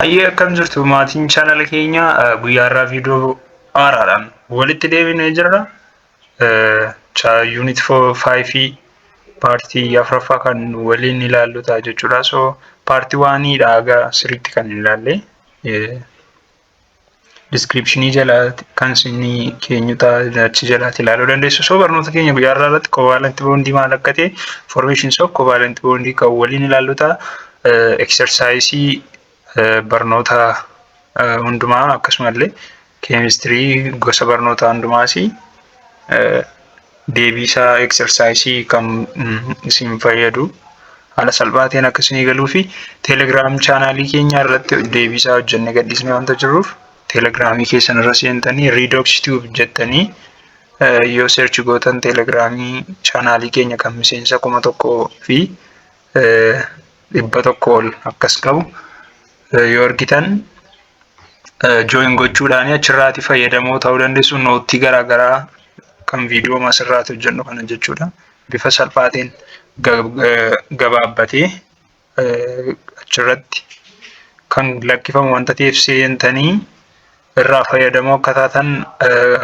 Baay'ee akkam jirtu maatiin chaanala keenya? Guyyaa irraa viidiyoo haaraadhaan walitti deebinee jirra. Unit 5 part afuraffaa kan waliin ilaallu ta'a jechuudha. So part oneiidha haga sirriitti kan hin ilaalle. Descriptionii jala kan isinii keenyu ta'a, achi jalaatti ilaaluu dandeessu. So barnoota keenya guyyaa irraa irratti covalent bondii maal akka ta'e, formations of covalent bondii kan waliin ilaallu ta'a. Exerciseii barnoota hundumaa akkasumallee keemistirii gosa barnoota hundumaas deebiisaa exerciseii kan isin fayyadu haala salphaa ta'een akka isinii galuu fi Telegram channelii keenya irratti deebiisaa hojjennee gadhiisnee waanta jirruuf, Telegramii keessan irra seentanii Redox Tube jettanii yoo search gootan, Telegramii channelii keenya kan miseensa 1100 ol akkas qabu yoo argitan, join gochuudhaan achirraati fayyadamoo ta'uu dandeessu. Noteii garaagaraa kan viidiyoo asirraati hojjennu kana jechuudha. Bifa salphaatiin gabaabbatee achirratti kan lakkifamu wanta ta'eef, seentanii irraa fayyadamoo akka taatan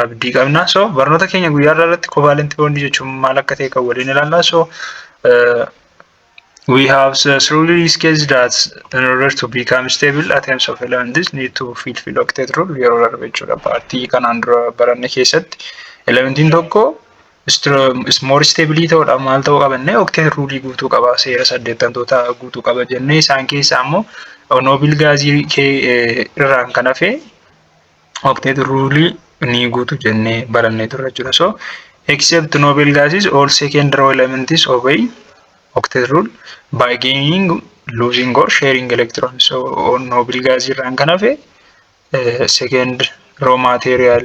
abdii qabna. So barnoota keenya guyyaa irraa irratti covalent bondii jechuun maal akka ta'e kan waliin ilaalla. So we have thoroughly discussed that in order to become stable, atoms of elements need to fulfill octet rule yeroo darbe jechuudha. Partii kanaan dura baranne keessatti elementiin tokko more stable ta'uudhaaf maal ta'uu qabanne, octet rule guutuu qaba, seera saddeettamtoota guutuu qaba jennee, isaan keessaa immoo noble gasii irraan kan hafe octet rule ni guutu jennee barannee turre jechuudha. So except noble gases, all second row elements obey octet rule by gaining, losing or sharing electrons. So noble gas irraan kan hafe second row material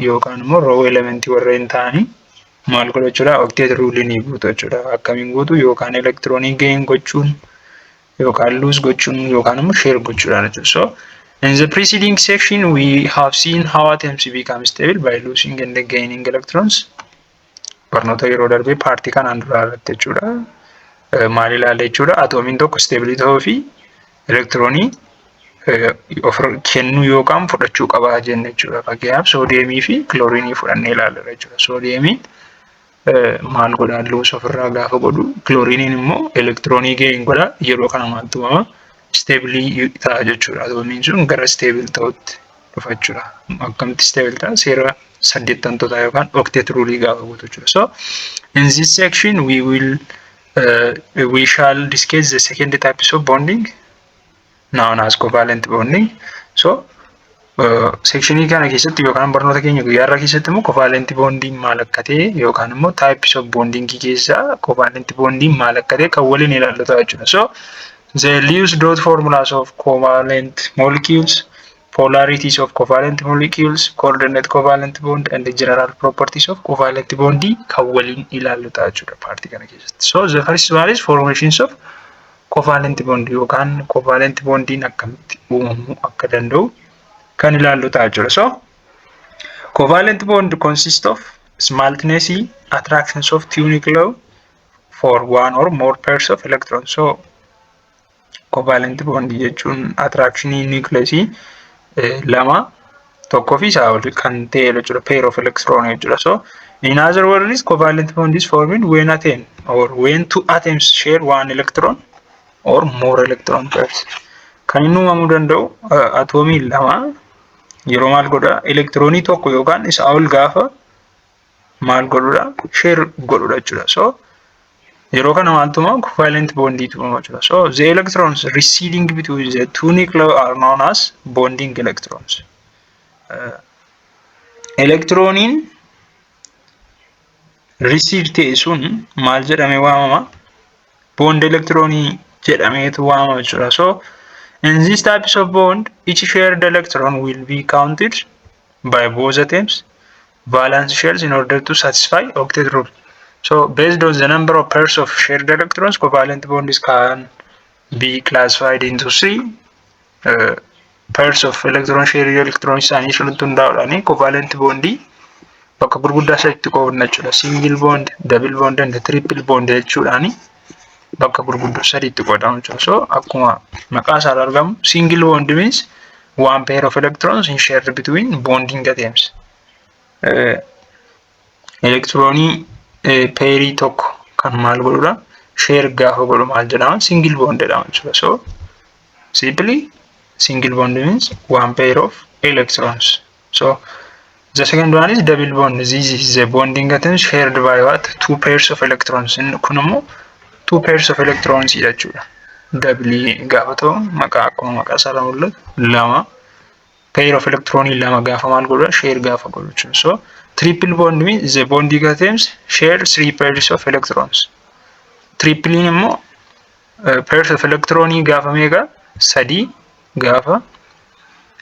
yookaan immoo row elementii warreen ta'anii maal godhu jechuudha? Octet rule ni guutu jechuudha. Akkamiin guutu? Yookaan elektiroonii gain gochuun, yookaan lose gochuun, yookaan immoo share gochuudhaan jechuudha. So in the preceding section we have seen how atoms become stable by losing and gaining electrons. Barnoota yeroo darbee partii kanaan duraa irratti jechuudha. Maal ilaalla jechuudha? Atoomiin tokko stable ta'uu fi elektiroonii of kennuu yookaan fudhachuu qabaa jenne jechuudha. Fakkeenyaaf soodiyeemii fi kilooriinii fudhannee ilaalla jechuudha. Soodiyeemiin maal godhaa? Lose ofirraa gaafa godhu, kilooriiniin immoo elektiroonii gain godha. Yeroo kana maaltu uumama? Stable ta'a jechuudha. Atoomiin sun gara stable ta'utti dhufa jechuudha. Akkamitti stable ta'a? Seera saddeettamtootaa yookaan octet rule gaafa guutu jechuudha. So in this section we shall discuss the second types of bonding known as covalent bonding. So sectionii kana keessatti yookaan barnoota keenya guyyaa irraa keessatti immoo covalent bonding maal akka ta'e yookaan immoo types of bonding keessaa covalent bonding maal akka ta'e kan waliin ilaallu ta'a jechuudha. So the Lewis dot formulas of covalent molecules, polarities of covalent molecules, coordinate covalent bond and the general properties of covalent bonding kan waliin ilaallu ta'a jechuudha partii kana keessatti. So the first one is formations of covalent bond yookaan covalent bondiin akkamitti uumamuu akka danda'u kan ilaallu ta'a jechuudha. So covalent bond consists of simultaneous attractions of two nuclei for one or more pairs of electrons. So covalent bond jechuun attractionii nucleusii lama, tokkoo fi isaa ol kan ta'e jechuudha. Pair of electron jechuudha. So in other words, covalent bond is formed when atom or when two atoms share one electron or more electron pairs. Kan inni uumamuu danda'u atoomii lama yeroo maal godha? Elektiroonii tokko yookaan isaa ol gaafa maal godhudha? Share godhudha jechuudha. So yeroo kana maaltu uumama? Covalent bondiitu uumama jechuudha. So the electrons residing between the two nuclei are known as bonding electrons. Elektirooniin receive ta'e sun maal jedhamee waamama? Bond elektiroonii jedhameetu waamama jechuudha. So in these types of bond, each shared electron will be counted by both atoms valence shells in order to satisfy octet rule. So based on the number of pairs of shared electrons, covalent bonds can be classified into three pairs of electron shared electrons isaanii irratti hundaa'uudhaan covalent bondii bakka gurguddaa sadiitti qoodna jechuudha. Single bond, double bond and triple bond jechuudhaani. Bakka gurguddoo sadiitti qoodamu jechuudha. So akkuma maqaa isaa argamu, single bond means one pair of electrons in shared between bonding atoms. Elektiroonii pairii tokko kan maal godhudha? Share gaafa godhu maal jedhama? Single bond jedhama jechuudha. So simply, single bond means one pair of electrons. So the second one is double bond. This is the bonding atoms shared by what? Two pairs of electrons. Kun immoo two pairs of electrons jechuudha. Double gaafa ta'u, maqaa akkuma maqaa isaa mul'atu, lama pair of electronii lama gaafa maal godhu, share gaafa godhu jechuudha. So triple bond means the bonding atoms share three pairs of electrons. Tripleiin immoo pairs of electronii gaafa meeqa, sadii gaafa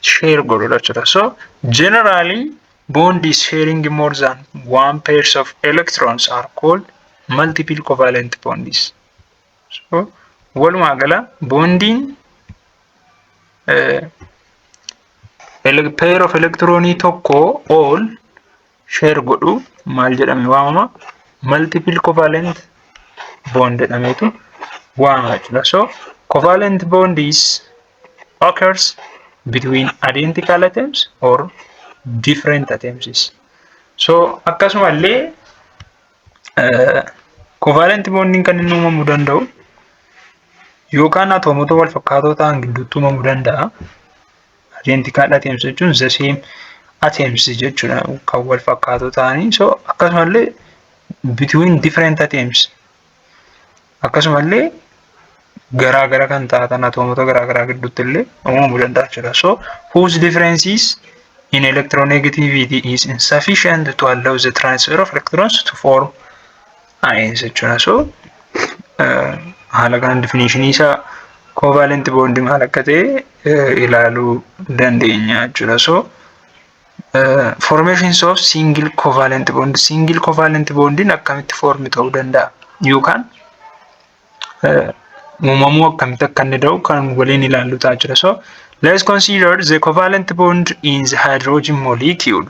share godhudha jechuudha. So generally, bond is sharing more than one pairs of electrons are called multiple covalent bonds. So walumaa gala bondiin pair of electronii tokko ol share godhu maal jedhame waamama? Multiple covalent bond jedhameetu waamama jechuudha. So covalent bond is occurs between identical atoms or different atoms. So akkasumallee covalent bondiin kan inni uumamuu danda'u yookaan atoomota wal fakkaatoo ta'an gidduutti uumamuu danda'a. Identical atoms jechuun the same atoms jechuudha, kan wal fakkaatoo ta'anii. So akkasumallee between different atoms, akkasumallee garaa gara kan taatan atoomota garaa garaa gidduutti illee uumamuu danda'a jechuudha. So whose differences in electronegativity is insufficient to allow the transfer of electrons to form ions jechuudha. So haala kanaan definition isaa covalent bond maal akka ta'e ilaaluu dandeenya jechuudha. So formations of single covalent bond, single covalent bondiin akkamitti form ta'uu danda'a yookaan uumamuu akkamitti akka inni ta'u kan waliin ilaallu ta'a jechuudha. So let's consider the covalent bond in the hydrogen molecule.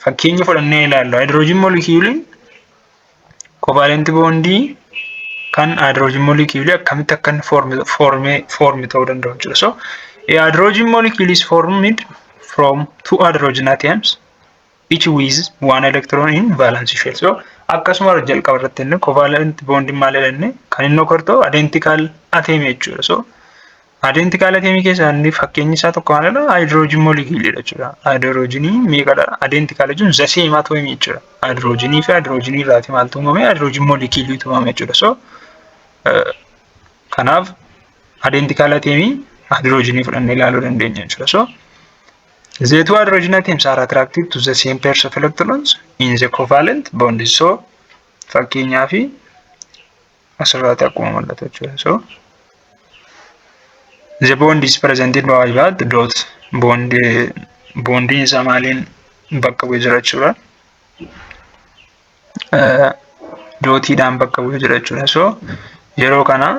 Fakkeenya fudhannee ilaallu, hydrogen molecule, covalent bondii kan hydrogen molecule akkamitti akka inni form ta'uu danda'u jechuudha. So a hydrogen molecule is formed from two hydrogen atoms, each with one electron in valence shell. So akkasuma jalqaba irratti inni covalent bond maal jedhanne, kan inni occur ta'u identical atom jechuudha. So identical atom keessaa inni fakkeenyi isaa tokko maalidha? Hydrogen molecule jechuudha. Hydrogenii meeqadha? Identical jechuun the same atom jechuudha. Hydrogenii fi hydrogenii irraati maaltu uumame? Hydrogen molecule uumame jechuudha. So kanaaf identical atomii hydrogenii fudhannee ilaaluu dandeenya jechuudha. So the two hydrogen atoms are attracted to the same pairs of electrons in the covalent bond. So fakkeenyaaf asirratti akkuma mul'atu jechuudha. So the bond is presented by that dot bond. Bondiin isaa maaliin bakka bu'ee jira jechuudha? Dotiidhaan bakka bu'ee jira jechuudha. So yeroo kana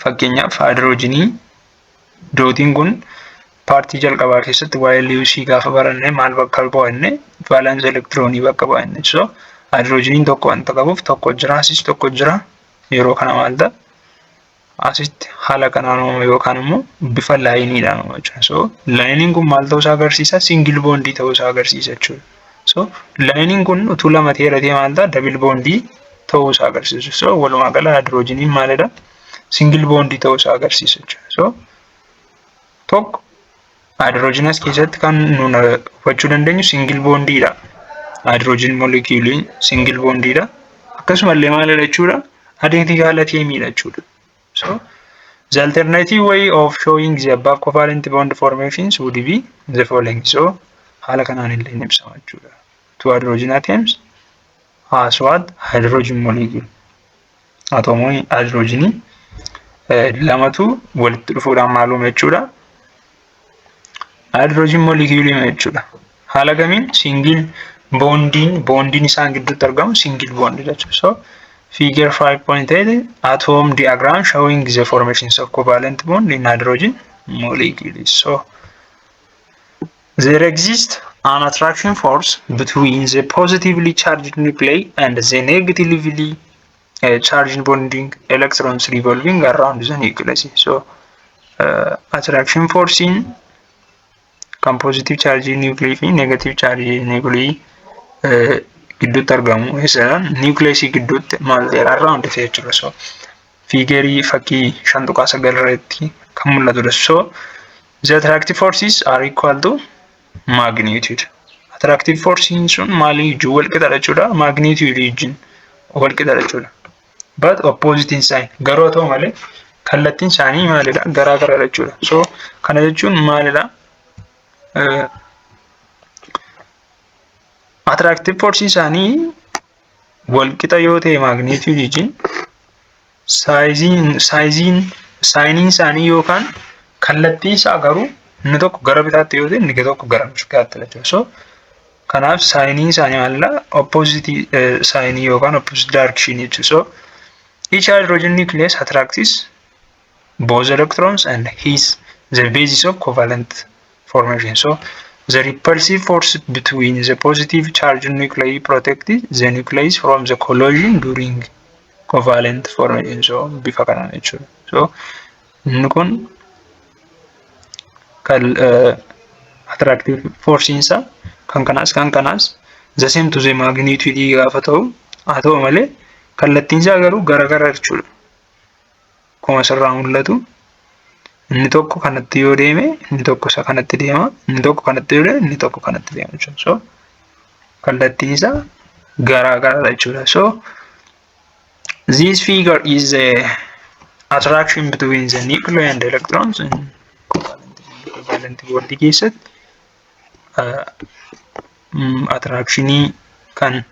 fakkeenyaaf hydrogenii dotiin kun partii jalqabaa keessatti waa'ee Lewisii gaafa baranne maal bakka bu'a inni? Valence electronii bakka bu'a inni. So hydrogeniin tokko wanta qabuuf tokko jira, asis tokko jira. Yeroo kana maal ta'a? Asitti haala kanaan uumama yookaan immoo bifa lineiidhaan uumama jechuudha. So lineiin kun maal ta'uusaa agarsiisa? Single bondii ta'uusaa agarsiisa jechuudha. So lineiin kun utuu lama dheeratee maal ta'a? Double bondii ta'uusaa agarsiisa. So walumaa gala hydrogeniin maalidha? Single bondii ta'uusaa agarsiisa jechuudha. So tokko hydrogen as keessatti kan nuun hubachuu dandeenyu single bondiidha. Hydrogen moleculeiin single bondiidha. Akkasumallee maalidha jechuudha? Identical atomiidha jechuudha. So the alternative way of showing the above covalent bond formations would be the following. So haala kanaan illee ni ibsama jechuudha. Two hydrogen atoms has what? Hydrogen molecule. Atomoonni hydrogenii lamatu walitti dhufuudhaan maal uume jechuudha? Hydrogen molecule jechuudha. Haala kamiin? Single bondiin isaan gidduutti argamu single bond jechuudha. So figure 5.8, atom diagram showing the formations of covalent bond in hydrogen molecules. So there exists an attraction force between the positively charged nuclei and the negatively charged bonding electrons revolving around the nucleus. So attraction forcein kan positive charge nuclei fi negative charge nuclei gidduutti argamu eessadha? Nucleus gidduutti maal ta'eera? Around ta'e jechuudha. So figureii fakkii 5.9 irratti kan mul'atudha. So the attractive forces are equal to magnitude. Attractive forces sun maalii wajjin wal qixadha jechuudha? Magnitude wajjin wal qixadha jechuudha. But opposite in sign. Garuu haa ta'u malee kallattiin isaanii maalidha? Garaa garadha jechuudha. So kana jechuun maalidha? Attractive force isaanii wal qixa yoo ta'e magnitude wajjin, sizeiin signiin isaanii yookaan kallattiin isaa garuu inni tokko gara bitaatti yoo ta'e, inni tokko gara mirgaatti jechuudha. So kanaaf signiin isaanii maalidha? Opposite signii yookaan opposite direction jechuudha. So each hydrogen nucleus attracts both electrons and is the basis of covalent formation. So the repulsive force between the positive charged nuclei protects the nucleus from the collision during covalent formation. So bifa kanaan jechuudha. So inni kun kan attractive force isaa kan kanaas the same to the magnitude gaafa ta'u, haa ta'u malee kallattiin isaa garuu gara jechuudha. Akkuma asirraa mul'atu, inni tokko kanatti yoo deeme, inni tokko isa kanatti deema, inni tokko kanatti yoo deeme, inni tokko kanatti deema jechuudha. So kallattiin isaa garaa garadha jechuudha. So this figure is the attraction between the nuclei and electrons in covalent bond keessatti attractionii kan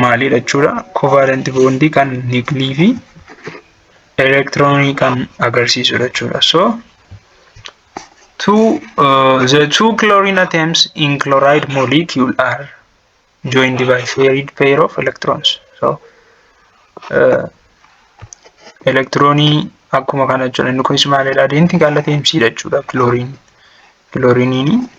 maalidha jechuudha? Covalent bondii kan nuclei fi electronii kan agarsiisudha jechuudha. So the two chlorine atoms in chloride molecule are joined by shared pair of electrons. So electronii akkuma kana jechuudha. Inni kunis maalidha? Identical atomsiidha jechuudha. Chlorine. Chloriniin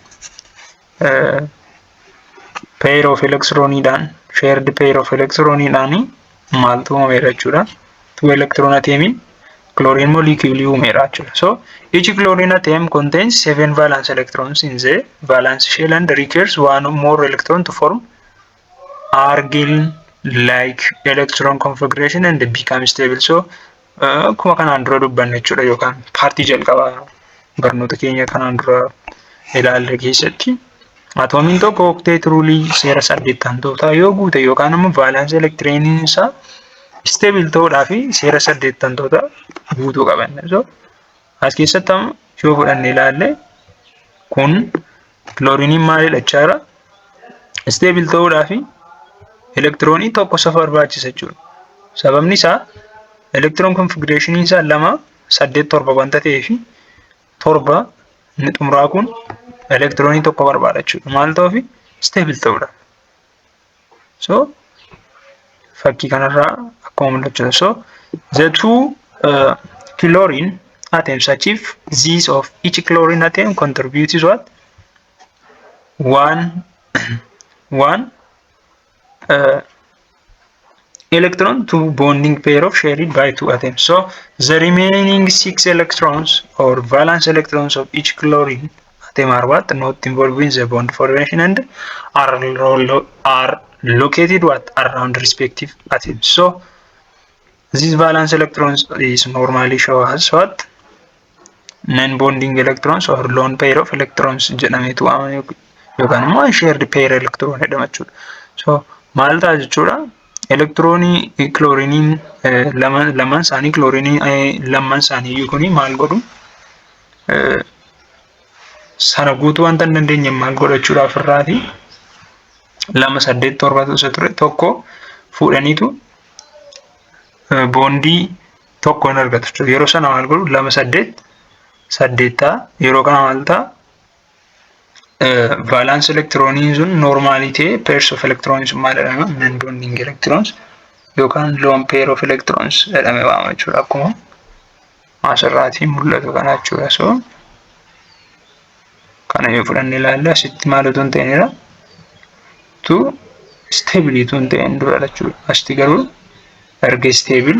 pair of electroniidhaan, shared pair of electroniidhaan maaltu uumameera jechuudha? Two electron atomiin chlorine molecule uumeera jechuudha. So each chlorine atom contains seven valence electrons in the valence shell and requires one more electron to form argon like electron configuration and become stable. So akkuma kanaan dura dubbanne jechuudha, yookaan partii jalqabaa barnoota keenya kanaan dura ilaalle keessatti, atoomiin tokko octet ruleii seera saddeettantootaa yoo guute yookaan immoo valence electroniin isaa stable ta'uudhaa fi seera saddeettantoota guutuu qaban. So as keessatti amma yoo fudhanne ilaalle, kun kilooriiniin maalidha jechaadha? Stable ta'uudhaa fi elektiroonii tokko isa barbaachisa jechuudha. Sababni isaa electron configurationiin isaa 2 8 7 wanta ta'eef, torba inni xumuraa kun elektiroonii tokko barbaada jechuudha. Maal ta'uufi? Stable ta'uudhaaf. So fakkii kanarraa akkuma mul'achudha. So the two chlorine atoms achieve this of each chlorine atom contributes what? One electron to bonding pair of shared by two atoms. So the remaining six electrons or valence electrons of each chlorine atom are what? Not involved in the bond formation and are located what? Around respective atoms. So these valence electrons is normally show as what? Non-bonding electrons or lone pair of electrons jedhameetu waamama, yookaan immoo shared pair electron jedhama jechuudha. So maal ta'a jechuudha? Elektiroonii kilooriiniin lamaan isaanii, kilooriinii lamaan isaanii iyyuu kuni maal godhu? Sana guutuu wanta hin dandeenye maal godhachuudhaaf irraati 2 8 7 isa ture tokko fuudhaniitu bondii tokko hin argatu jechuudha. Yeroo sana maal godhu? 2 8 8 ta'a. Yeroo kana maal ta'a? Valence electroniin sun normalii ta'ee pairs of electrons sun maal jedhama? Non bonding electrons yookaan lone pair of electrons jedhamee waamama jechuudha. Akkuma asirraatii mul'atu kana jechuudha. So kana yoo fudhanne ilaalle, asitti maal otoo hin ta'inidha? Two Stable tun ta'een dura jechuudha. Asitti garuu erga stable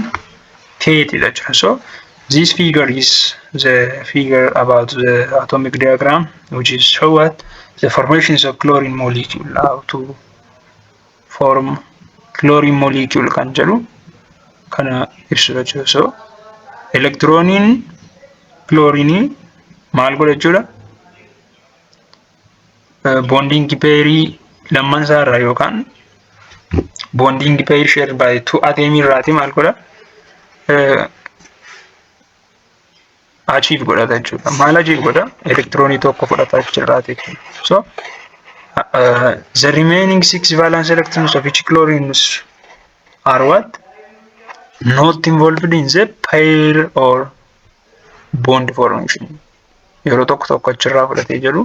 ta'eetidha jechuudha. So this figure is the figure about the atomic diagram, which is show what the formations of chlorine molecule, how to form chlorine molecule kan jedhu kana ibsu jechuudha. So elektirooniin chlorine maal godha jechuudha? Bonding pairii lamman isaa irraa yookaan bonding pair shared by two atom irraati maal godha? Achieve godhata jechuudha. Maal achieve godha? Elektiroonii tokko fudhata achirraati jechuudha. So the remaining six valence electrons of each chlorines are what? Not involved in the pair or bond formation. Yeroo tokko tokko achirraa fudhatee jedhu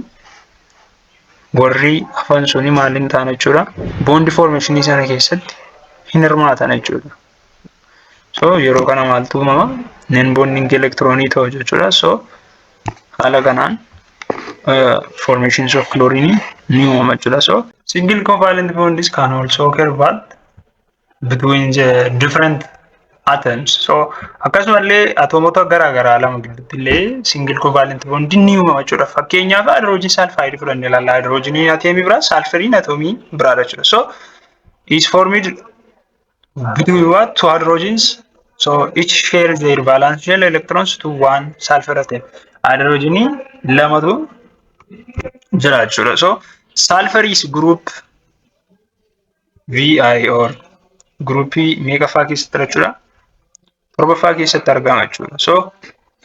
warri hafan suni maal hin taane jechuudha. Bond formation sana keessatti hin hirmaatan jechuudha. So yeroo kana maaltu uumama? Non bonding electronii ta'u jechuudha. So haala kanaan formations of chlorine ni uumama jechuudha. So single covalent bonds can also occur but between the different atoms. So akkasumallee atoomota garaa garaa lama gidduutti illee single covalent bond ni uumama jechuudha. Fakkeenyaaf, hydrogen sulfide fudhannee ilaalla. Hydrogen atomii biraa, sulfuriin atomii biraadha jechuudha. So is formed between what? Two hydrogens. So each share their valence shell electrons to one sulfur atom. Hydrogenii lamatu jira jechuudha. So sulfur is group VI or groupii meeqaffaa keessatti jechuudha? Torbaffaa keessatti argama jechuudha. So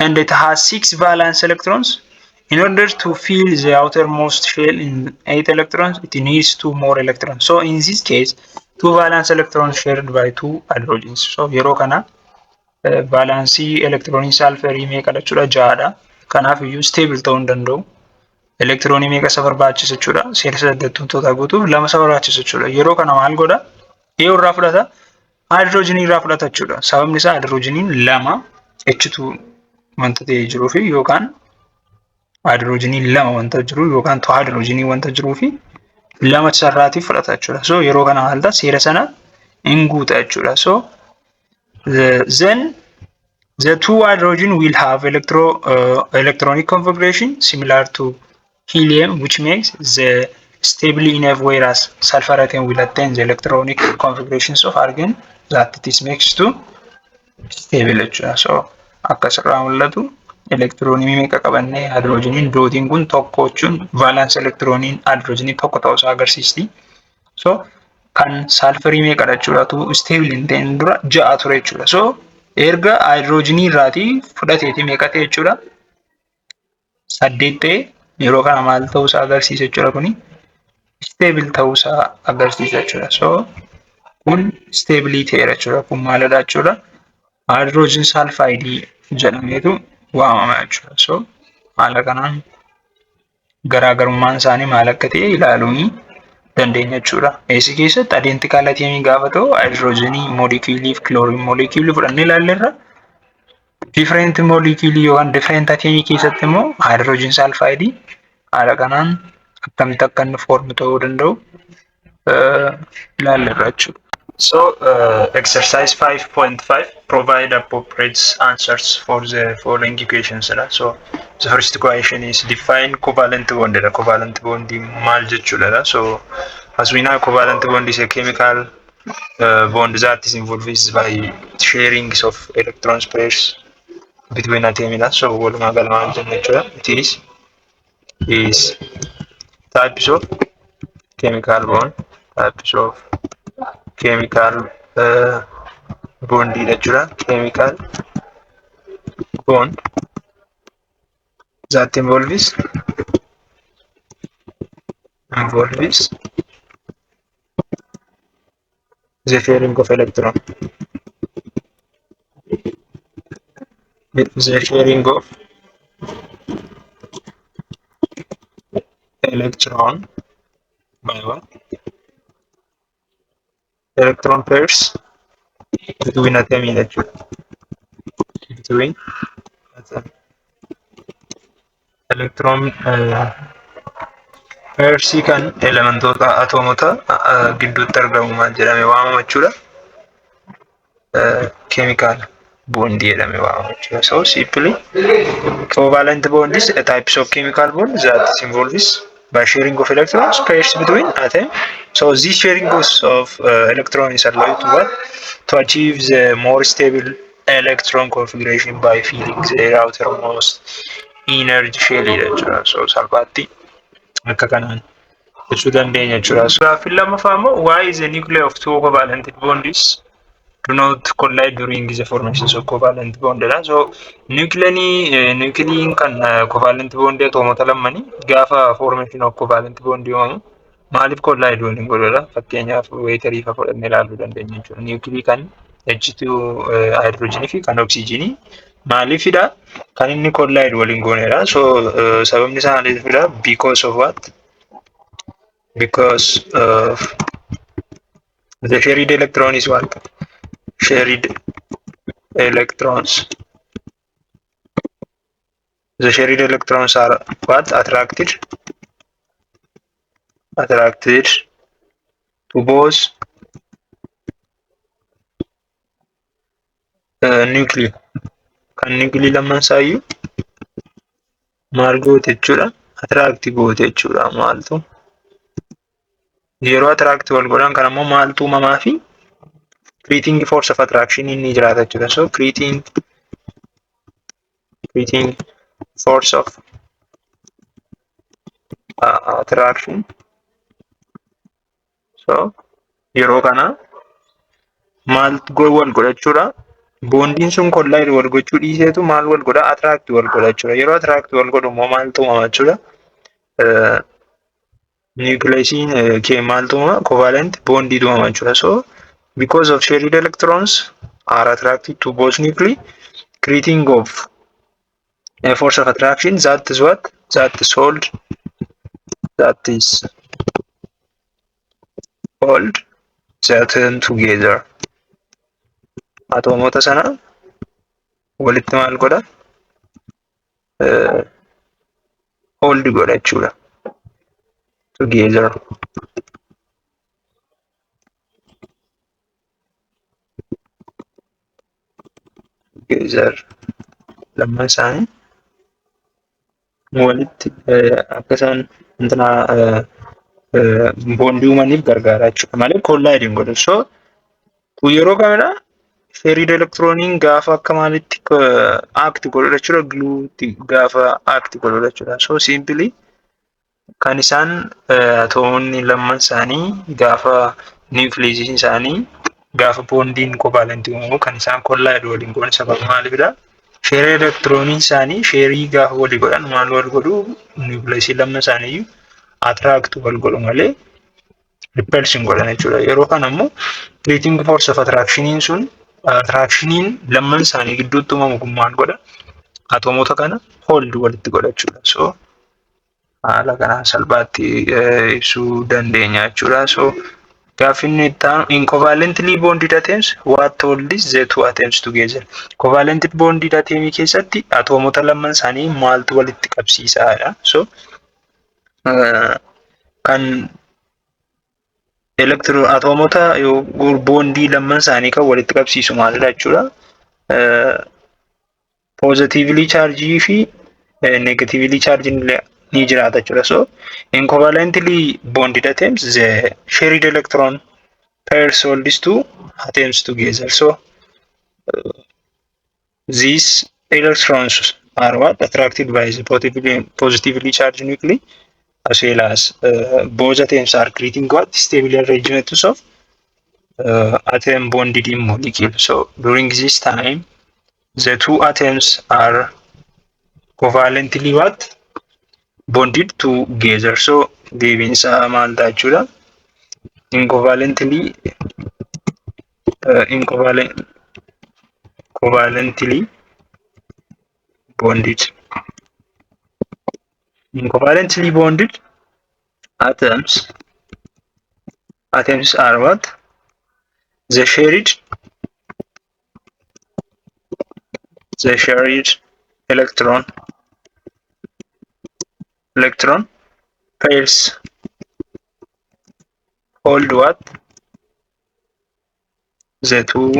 and it has six valence electrons. In order to fill the outermost shell in eight electrons, it needs two more electrons. So in this case, two valence electrons shared by two hydrogens. So yeroo kana valence elektiroonii sulfurii meeqa jechuudha? Ja'adha. Kanaaf iyyuu stable ta'uu hin danda'u. Elektiroonii meeqa isa barbaachisa jechuudha? Seera saddeettamtoota guutuuf lama isa barbaachisa jechuudha. Yeroo kana maal godha? Eenyu irraa fudhata? Haayidroojinii irraa fudhata jechuudha. Sababni isaa haayidroojiniin lama H2 wanta ta'ee jiruu fi yookaan haayidroojinii lama wanta jiru yookaan two haayidroojinii wanta jiruu fi lama isarraatiif fudhata jechuudha. So yeroo kana maal ta'a? Seera sana hin guuta jechuudha. So then the two hydrogen will have electronic configuration similar to helium, which makes the stable enough, whereas sulfur atom will attain the electronic configurations of argon that it is makes to stable jechuudha. So akka asirraa mul'atu elektiroonii meeqa qabannee haayidroojiniin dotiin kun tokko jechuun valence elektirooniin haayidroojinii tokko ta'uusaa agarsiisti. So kan sulfurii meeqadha jechuudha? Tu stable hin ta'in dura ja'a ture jechuudha. So erga haayidroojinii irraatii fudhateeti meeqa ta'e jechuudha? Saddeet ta'e. Yeroo kana maal ta'uusaa agarsiisa jechuudha kuni? Stable ta'uusaa agarsiisa jechuudha. So kun stable ta'eera jechuudha. Kun maalidha jechuudha? Hydrogen sulfide jedhameetu waamama jechuudha. So haala kanaan garaagarummaan isaanii maal akka ta'e ilaaluu ni dandeenya jechuudha. Eessi keessatti identical atomii gaafa ta'u hydrogenii moleculeii fi chlorine moleculeii fudhannee ilaalleerra. Different moleculeii yookaan different atomii keessatti immoo hydrogen sulfide haala kanaan akkamitti akka inni form ta'uu danda'u ilaalleerra jechuudha. So, exercise 5.5, provide appropriate answers for the following equations. So, the first question is define covalent bond. Covalent bond maal jechuudha? So, as we know, covalent bond is a chemical bond that is involved by sharing of electrons pairs between atoms. So, walumaa gala maal jenna jechuudha? It is types of chemical bond, types of chemical bond jechuudha. Chemical bond that involves the sharing of electron, the sharing of electron by what? Electron pairs between atom jechuudha. Between atom. Electron Pairsii kan elementoota atoomota gidduutti argamu maal jedhame waamama jechuudha? Chemical bond jedhame waamama jechuudha. So simply, covalent bond is a type of chemical bond that involves by sharing of electrons pairs between atom. So this sharing of electron is allowed to what? To achieve the more stable electron configuration by filling the outermost energy shell jechuudha. So salphaatti akka kanaan ibsuu dandeenya jechuudha. So gaaffiin lammaffaa immoo, why is the nuclei of two covalent bonds do not collide during the formation of covalent bond dha. So nucleiin kan covalent bond atoomota lamanii gaafa formation of covalent bond uumamu maaliif collide waliin godhudha? Fakkeenyaaf, waterii fa fudhannee ilaaluu dandeenya jechuudha. Nuclei kan H2, hydrogenii fi kan oxygenii maaliifidha kan inni collide waliin goonedha? So sababni isaa maaliifidha? Because of what? Because of the shared electron is what? Shared electrons. The shared electrons are what? Attracted to both nuclei. Kan nuclei lamaan isaayyuu maal goote jechuudha? Attract goote jechuudha. Maaltu yeroo attract wal godhan kan ammoo maaltu uumamaa fi creating force of attraction inni jiraata jechuudha. So creating force of attraction. So yeroo kana maal wal godhachuudha? Bondiin sun collide wal gochuu dhiiseetu maal wal godha? Attract wal godha jechuudha. Yeroo attract wal godhu immoo maaltu uumama jechuudha? Nucleusiin kee maaltu uumama? Covalent bondiitu uumama jechuudha. So because of shared electrons are attracted to both nuclei, creating of a force of attraction that is what? That is hold the atom together. Atoomota sana walitti maal godha? Hold godha jechuudha. Together. Together. Lamman isaanii walitti akka isaan intina bondii uumaniif gargaara jechuudha malee collide hin godhu. So yeroo kamidha? Shared electroniin gaafa akka maalitti act godhudha jechuudha? Gluetti gaafa act godhudha jechuudha. So simply kan isaan atoomonni lamman isaanii gaafa nucleusiin isaanii gaafa bondiin covalentii uumamu kan isaan collide waliin godhan sababa maaliifidha? Shared electroniin isaanii shareii gaafa walii godhan maal wal godhu? Nucleusii lamman isaaniiyyuu attract wal godhu malee repulse hin godhan jechuudha. Yeroo kana immoo creating force of attractioniin sun, attractioniin lamman isaanii gidduutti uumamu kun maal godha? Atoomota kana hold walitti godha jechuudha. So haala kanaan salphaatti ibsuu dandeenya jechuudha. So gaaffiin itti aanu, in covalently bonded atoms, what holds the two atoms together? Covalent bonded atomii keessatti atoomota lamman isaanii maaltu walitti qabsiisaadha? So kan electro atoomota bondii lamman isaanii kan walitti qabsiisu maalidha jechuudha? Positively charged fi negatively charged illee ni jiraata jechuudha. So in covalently bonded atoms, the shared electron pairs hold these two atoms together. So these electrons are what? Attracted by the positively charged nuclei, as well as both atoms are creating what? Stable arrangements of atom bonded in molecule. So during this time, the two atoms are covalently what? Bonded together. So deebiin isaa maal ta'a jechuudha? In covalently in covalent covalently bonded in covalently bonded atoms are what? The shared electron pairs Hold what? The two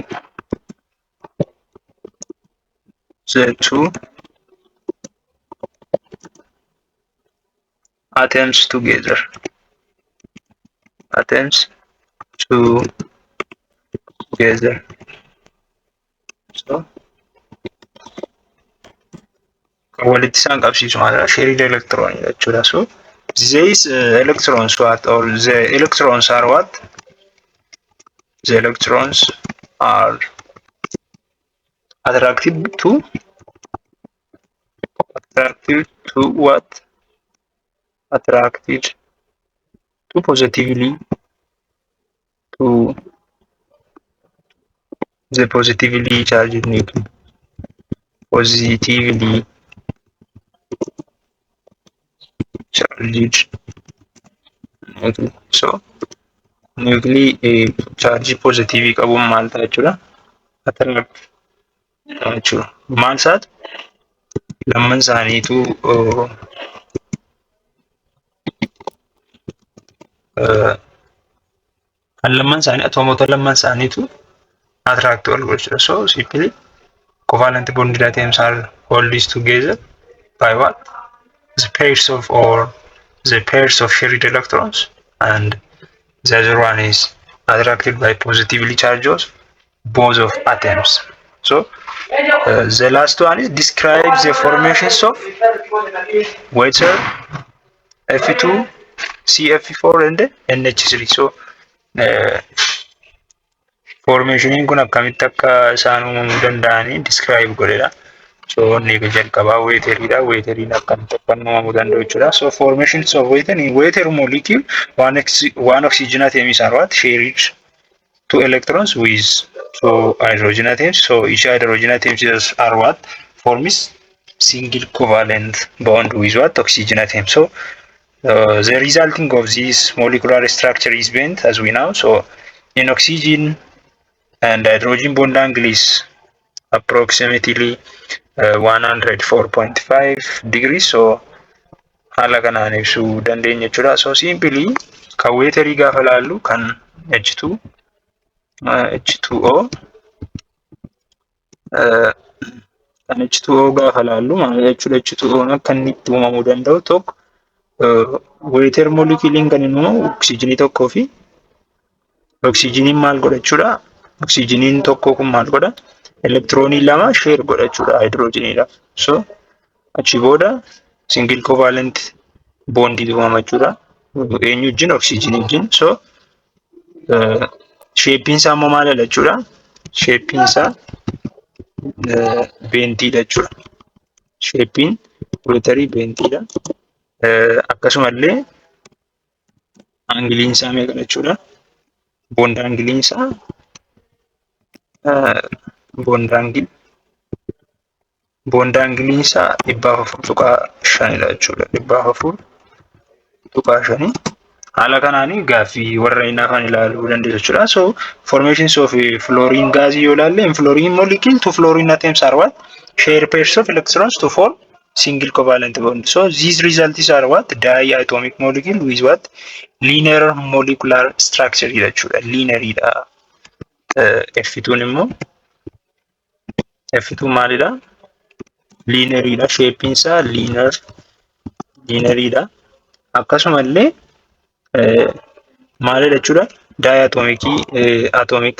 atoms together. Atoms together. So kan walitti isaan qabsiisu maalidha? Shared electron jechuudha. So these electrons what, or the electrons are what? The electrons are attracted to what? Attracted to positively, to the positively charged nuclei. Positively charged nuclei. So nuclei charge positive qabuun maal ta'a jechuudha? Attract ta'a jechuudha. Maal isaatu? Lamman isaaniitu kan lamman isaanii, atoomota lamman isaaniitu attract wal gochuudha. So simply covalent bonded atoms are hold together by what? The pairs of, or the pairs of shared electrons, and the other one is attracted by positively charged both of atoms. So the last one is describe the formations of water, F2, CF4 and NH3. So formationiin kun akkamitti akka isaan uumamuu danda'anii describe godheedha. So inni jalqabaa wateriidha. Wateriin akkamitti akka inni uumamuu danda'u jechuudha. So formations of water, in water molecule, one oxygen atom is what? Shared two electrons with two hydrogen atoms. So each hydrogen atoms are what? Forms single covalent bond with what? Oxygen atom. So the resulting of this molecular structure is bent, as we know. So in oxygen and hydrogen bond angle is approximately 104.5 degrees. So haala kanaan ibsuu dandeenya jechuudha. So simply kan waterii gaafa laallu, kan H2 H2O kan H2O gaafa laallu maal jechuudha? H2O akka inni itti uumamuu danda'u tokko, water moleculeiin kan inni uumamu oksijiinii tokkoo fi oksijiiniin maal godha jechuudha? Oksijiiniin tokko kun maal godha? Elektiroonii lama share godha jechuudha haayidroojiniidhaaf. So achi booda single covalent bondii uumama jechuudha. Eenyu wajjin? Oksijiinii wajjin. So shapeiin isaa immoo maalidha jechuudha? Shapeiin isaa bentiidha jechuudha. Shapeiin waterii bentiidha. Akkasumallee angleiin isaa meeqadha jechuudha? Bond angleiin isaa, bond angleiin isaa 404.5dha jechuudha. 404.5. Haala kanaanii gaaffii warra hin hafan ilaaluu dandeessu jechuudha. So formations of fluorine gas yoo ilaalle, in fluorine molecule, two fluorine atoms are what? Share pairs of electrons to form single covalent bond. So these results are what? Diatomic molecule with what? Linear molecular structure jechuudha. Linearidha. F2 immoo, F2 maalidha? Linearidha. Shapein isaa linearidha. Akkasumallee maalidha jechuudha? Diatomicii atomic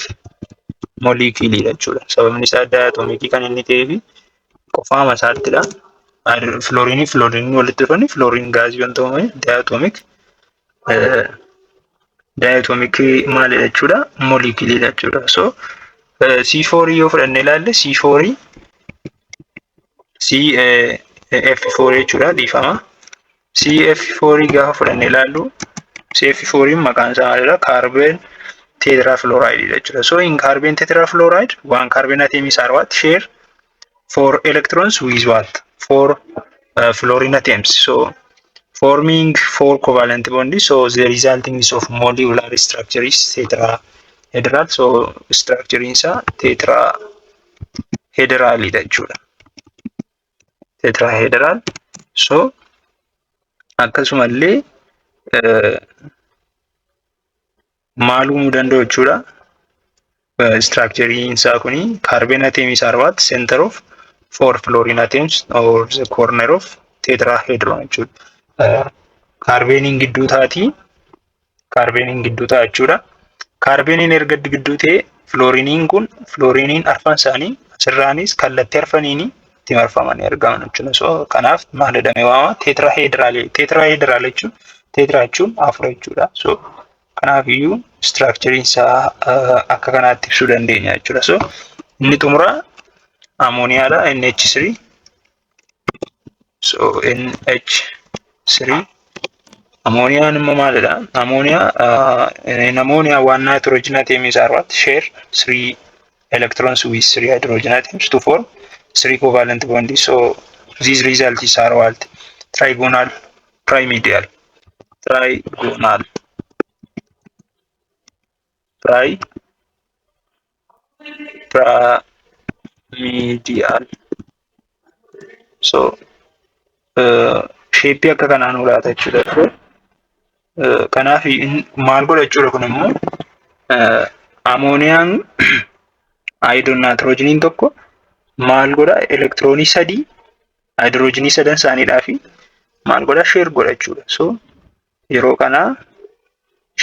moleculeidha jechuudha. Sababni isaa diatomicii kan inni ta'eef qofaama isaattidha. Fluorinii fluorinii walitti dhufanii fluorine gasii wanta uumame diatomic maalidha jechuudha? Moleculeidha jechuudha. So C4 yoo fudhannee ilaalle, C4 CF4 jechuudha, dhiifama. CF4 gaafa fudhannee ilaallu, CF4 maqaan isaa maalidha? Carbon tetrafluoride jechuudha. So in carbon tetrafluoride, one carbon atom is are what? Share four electrons with what? Four fluorine atoms. So forming four covalent bonds. So the resulting is of molecular structure is tetrahedral. So structure isaa tetrahedralidha jechuudha. Tetrahedral. So akkasumallee Maal uumuu danda'u jechuudha? Structurein isaa kuni carbon atoms are what? Center of four fluorine atoms or the corner of tetrahedron jechuudha. Kaarbeeniin gidduu taati. Kaarbeeniin gidduu ta'a jechuudha. Kaarbeeniin erga gidduu ta'e, fluoriniin kun, fluoriniin arfan isaanii asirraanis kallattii arfaniin itti marfamanii argaman jechuudha. So kanaaf maal jedhamee waamama? Tetrahedral. Tetrahedral jechuun, tetra jechuun afur jechuudha. So kanaaf iyyuu structurein isaa akka kanaatti ibsuu dandeenya jechuudha. So inni xumuraa amooniyaadha, NH3. So NH3, amooniyaan immoo maalidha? Amooniyaa, in ammonia, one nitrogen atom is are what? Share three electrons with three hydrogen atoms to form three covalent bonds. So these results are what? Trigonal pyramidal. Trigonal pyramidal. So shapeii akka kanaan ulaata jechuudha. Kanaaf maal godha jechuudha? Kun immoo amooniyaan haayidoon naayitiroojiiniin tokko maal godha? Elektiroonii sadii haayidiroojiinii sadan isaaniidhaa fi maal godha? Share godha jechuudha. So yeroo kana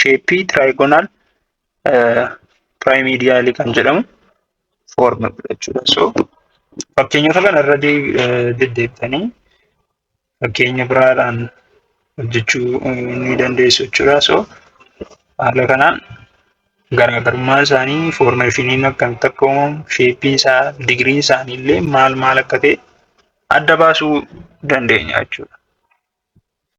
shapeii trigonal pyramidalii kan jedhamu form godha jechuudha. So fakkeenyota kana irra deddeebitanii fakkeenya biraadhaan hojjechuu ni dandeessu jechuudha. So haala kanaan garaagarummaan isaanii, formationiin akkamitti akka uumamu, shapeiin isaa, digiriin isaanii illee maal maal akka ta'e adda baasuu dandeenya jechuudha.